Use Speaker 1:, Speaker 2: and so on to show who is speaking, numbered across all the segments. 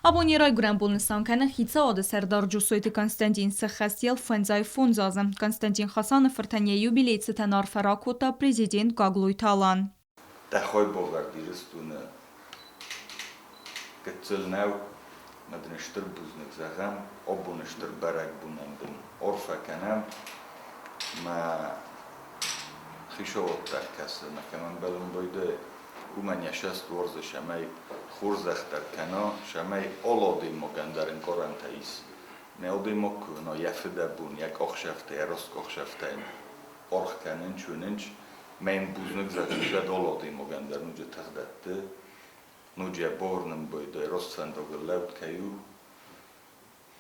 Speaker 1: Абон йӕ райгуырӕн бон нысан кӕны Хицауады Сӕрдар Джусойты Константин сӕххӕст йыл 55 азы. Константин Хасаны фыртӕн йӕ юбилей цытӕн арфӕ ракодта президент Гаглойты Алан.
Speaker 2: Дӕхой бовӕрд Ирыстоны гыццыл нӕу, ӕмӕ дын стыр бузныг зӕгъӕм, абоны стыр бӕрӕгбонӕн дын арфӕ кӕнӕм. Мӕ хицауад кӕсы, мӕ кӕм ӕмбӕлын байдайы, уымӕн йӕ цӕст уарзы, цӕмӕй хорзӕхдӕр кӕна, цӕмӕй алы адӕймагӕн дӕр ӕнкъарӕнтӕ ис. Нӕ адӕймаг куы уына йӕ фыдӕбон, йӕ къахсӕфтӕ, йӕ раст къахсӕфтӕ йын аргъ кӕнынч, уынынч, мӕ йын бузныг зӕгъын, кӕд алы адӕймагӕн дӕр ноджы тых дӕтты, ноджы йӕ бауырнын байдайы, раст фӕндагыл лӕуд кӕй у,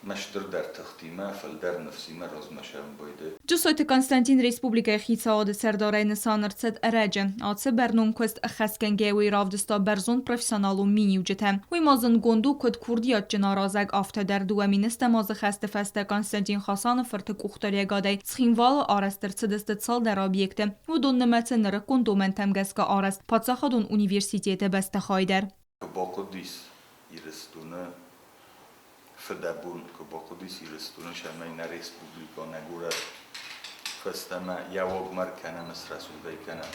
Speaker 2: Мӕ стырдӕр тыхтимӕ, фылдӕр ныфсимӕ размӕ сӕмбӕлды.
Speaker 1: Джусойты Константин республикӕйы хицауады сӕрдарӕй нысан ӕрцыд ӕрӕджы. Ацы бӕрнон куыст ӕххӕстгӕнгӕ уый равдыста бӕрзонд профессионалон миниуджытӕ. Уый ма зындгонд у куыд курдиатджын аразӕг, афтӕ дӕр 2010 азы хӕсты фӕстӕ Константин Хасаны фырты къухдариӕгадӕй Цхинвалы арӕзт ӕрцыдысты цалдӕр объекты. Уыдон нымӕцы нырыккон домӕнтӕм гӕсгӕ арӕзт паддзахадон университеты бӕстыхай дӕр.
Speaker 2: Бахъуыдис Ирыстоны фыдӕбон куы бахъуыдис Ирыстоны, цӕмӕй нӕ республикӕ, нӕ горӕт фӕстӕмӕ йӕ уагмӕ ӕркӕнӕм, срӕсугъд кӕнӕм,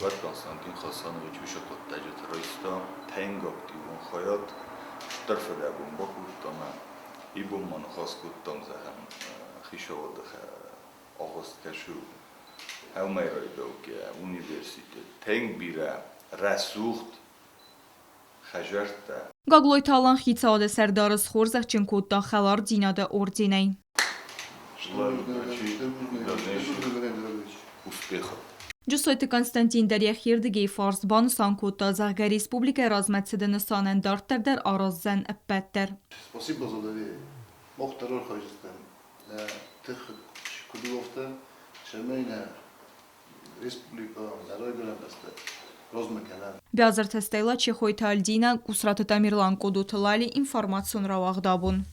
Speaker 2: уӕд Константин Хасанович уыцы хъуыддаджыты райста тынг активон хайад, стыр фыдӕбон бакодта ӕмӕ ибон ма ныхас кодтам, зӕгъӕм, хицауады агъуыст кӕсы ӕмӕ райдаугӕ университет тынг бирӕ рӕсугъд хӕдзӕрттӕ.
Speaker 1: Гаглойты Алан хицауады сӕрдары схорзӕхджын кодта Хӕлардзинады орденӕй.
Speaker 2: Желаю удачи, дальнейших успехов.
Speaker 1: Джусойты Константин дӕр йӕхирдыгӕй фарс банысан кодта, зӕгъгӕ, республикӕйы размӕцыды нысанӕн дарддӕр дӕр араздзӕн ӕппӕт дӕр.
Speaker 3: Спасибо за доверие. Мах дӕр архайдзыстӕм нӕ тыхы куыд у, афтӕ, цӕмӕй нӕ республикӕ, нӕ райгуырӕн бӕстӕ размӕ кӕнӕм.
Speaker 1: Бязырты Стелла, Чехойты Альдина, Къусраты Тамерлан, Къодоты Лали, информацион рауагъд абон.